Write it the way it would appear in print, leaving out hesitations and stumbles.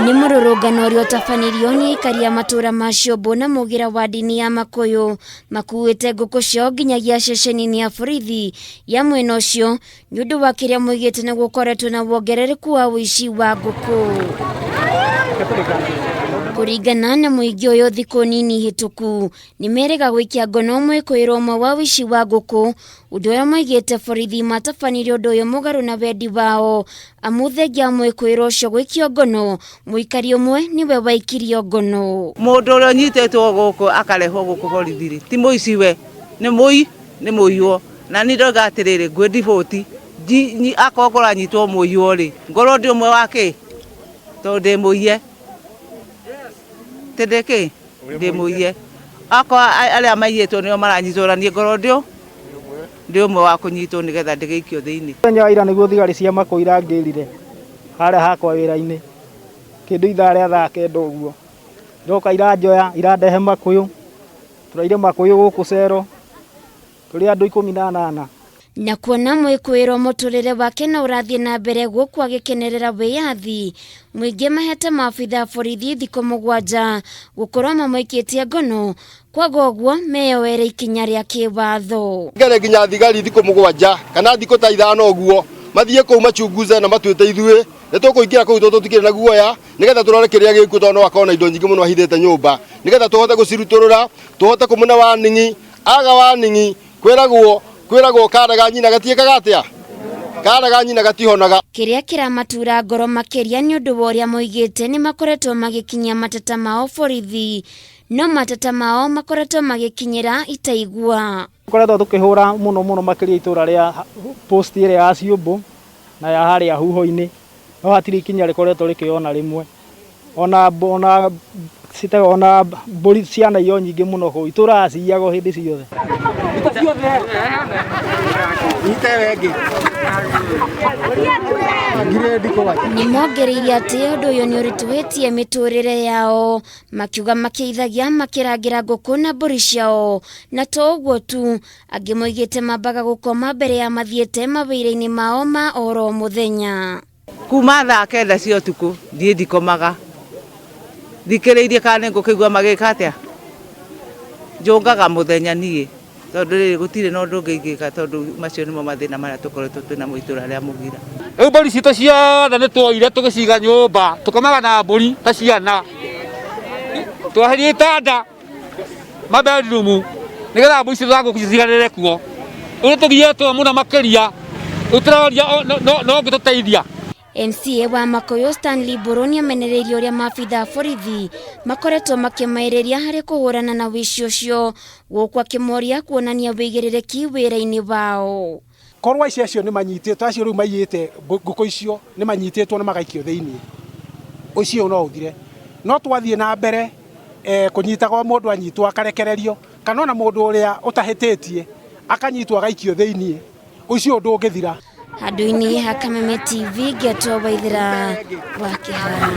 Nĩ mũrũrũngano ũrĩa ũtabanirio nĩ aikari a matũra ma Ciũmbũ na Mũgĩra wa ndini ya Makũyũ makuĩte ngũkũ ciao nginyagia ceceni-inĩ ya borithi ya mwena ũcio nĩ ũndũ wa kĩrĩa moigĩte nĩ gũkoretwo na wongerereku wa ũici wa ngũkũ. Kũringana na mũingĩ ũyũ, thikũ nini hĩtũku nĩ merĩga gũikia ngono mwĩkũĩrwo ũmwe wa ũici wa ngũkũ, ũndũ ũrĩa moigĩte borithi matabanirie ũndũ ũyũ mũgarũ na wendi wao, amu thengia wa mwĩkũĩrwo ũcio gũikio ngono, mũikari ũmwe nĩwe waikirio ngono. Mũndũ ũrĩa ũnyitĩtwo gũkũ akarehwo gũkũ borithi rĩ, ti mũici we, nĩ mũi, nĩ mũiywo. Na niĩ ndoiga atĩrĩrĩ, ngwĩ ndibũti, akorwo kũranyitwo mũiywo rĩ, ngorwo ndĩ ũmwe wa kĩ, tondũ ndĩ mũiye. Tĩ ndĩ kĩ, ndĩ mũiye. Akorwo arĩa maiyĩtwo nĩo maranyitwo na niĩ ngorwo ndĩ ndĩ ũmwe wa kũnyitwo nĩgetha ndĩgĩikio thĩinĩ. Mũthenya wa ira nĩguo thigari cia Makũyũ irangĩrire harĩa hakwa wĩra-inĩ kĩndũ ithaa rĩa thaa kenda ũguo. Iroka iranjoya irandehe Makũyũ, tũraire Makũyũ gũkũ cero tũrĩ andũ 18. Na kuona mwĩkũĩrwo mũtũrĩre wake no ũrathiĩ na mbere gũkũ agĩkenerera wĩyathi, mũingĩ mahete maabitha a borithi thikũ 7 gũkorwo mamũikĩtie ngono, kwaga ũguo meyoere ikinya rĩa kĩwatho. Ngere nginya thigari thikũ 7 kana thikũ ta 5 ũguo mathiĩ kũu machunguze na matuĩte ithuĩ nĩ tũkũingĩra kũu tondũ tũtikĩrĩ na guoya nĩgetha tũrore kĩrĩa gĩkuo tondũ no akorwo na indo nyingĩ mũno ahithĩte nyũmba nĩgetha tũhote gũcirutũrũra, tũhote kũmũne waning'i, aga waning'i kwĩragwo kwĩragwo kana ga nyina gatiĩkaga atĩa, kana ga nyina gatihonaga. Kĩrĩa kĩramatura ngoro makĩria nĩ ũndũ wa ũrĩa moigĩte nĩ makoretwo magĩkinyia mateta mao borithi, no mateta mao makoretwo magĩkinyĩra itaigua. Tũkoretwo tũkĩhũra mũno mũno makĩria itũra rĩa post ĩrĩa ya Ciũmbũ na ya harĩa huho-inĩ, no hatirĩ ikinya rĩkoretwo rĩkĩoywo na rĩmwe. Ona ona citagwo ona mbũri cianaiywo nyingĩ mũno kũu, itũraga ciyagwo hĩndĩ ciothe. Nĩ mongereire atĩ ũndũ ũyũ nĩ ũritũhĩtie mĩtũrĩre yao, makiuga makĩithagia makĩrangĩra ngũkũ na mbũri ciao, na to ũguo tu, angĩ moigĩte mambaga gũkoma mbere ya mathiĩte mawĩra-inĩ mao ma oro mũthenya. Kuma thaa 9 cia ũtukũ niĩ ndikomaga, thikĩrĩirie kana nĩ ngũkĩigua magĩka atĩa, njũngaga mũthenya niĩ tondũ rĩrĩ gũtirĩ na ũndũ ũngĩ ingĩka tondũ macio nĩmo mathĩna marĩa tũkoretwo twĩna mo itũra rĩa Mũgira. Rĩu mbũri citũ ciothe nĩ tuoire tũgĩciga nyũmba, tũkomaga na mbũri ta ciana, tweherie itanda ma bedroom nĩgetha mbũri citũ na ngũkũ citiganĩre kuo. Rĩu tũgiĩtwo mũno makĩria, rĩu tũroria no ũngĩtũteithia. MCA wa Makũyũ Stanley Mbũrũ nĩamenereirie ũrĩa maabitha a borithi makoretwo makĩmaĩrĩria harĩ kũhũrana na ũici ũcio, gũkũ akĩmoria kuonania wĩigĩrĩrĩki wĩra-inĩ wao. Korwo aici acio nĩ manyitĩtwo, acio rĩu maiyĩte ngũkũ icio nĩ manyitĩtwo na magaikio thĩinĩ, ũici ũyũ no ũthire. No twathiĩ na mbere kũnyitaga o mũndũ anyitwo akarekererio, kana ona mũndũ ũrĩa ũtahĩtĩtie akanyitwo agaikio thĩinĩ, ũici ũyũ ndũngĩthira. Handũ-inĩ ha Kameme TV ngĩatwo Waithera wa Kĩhara.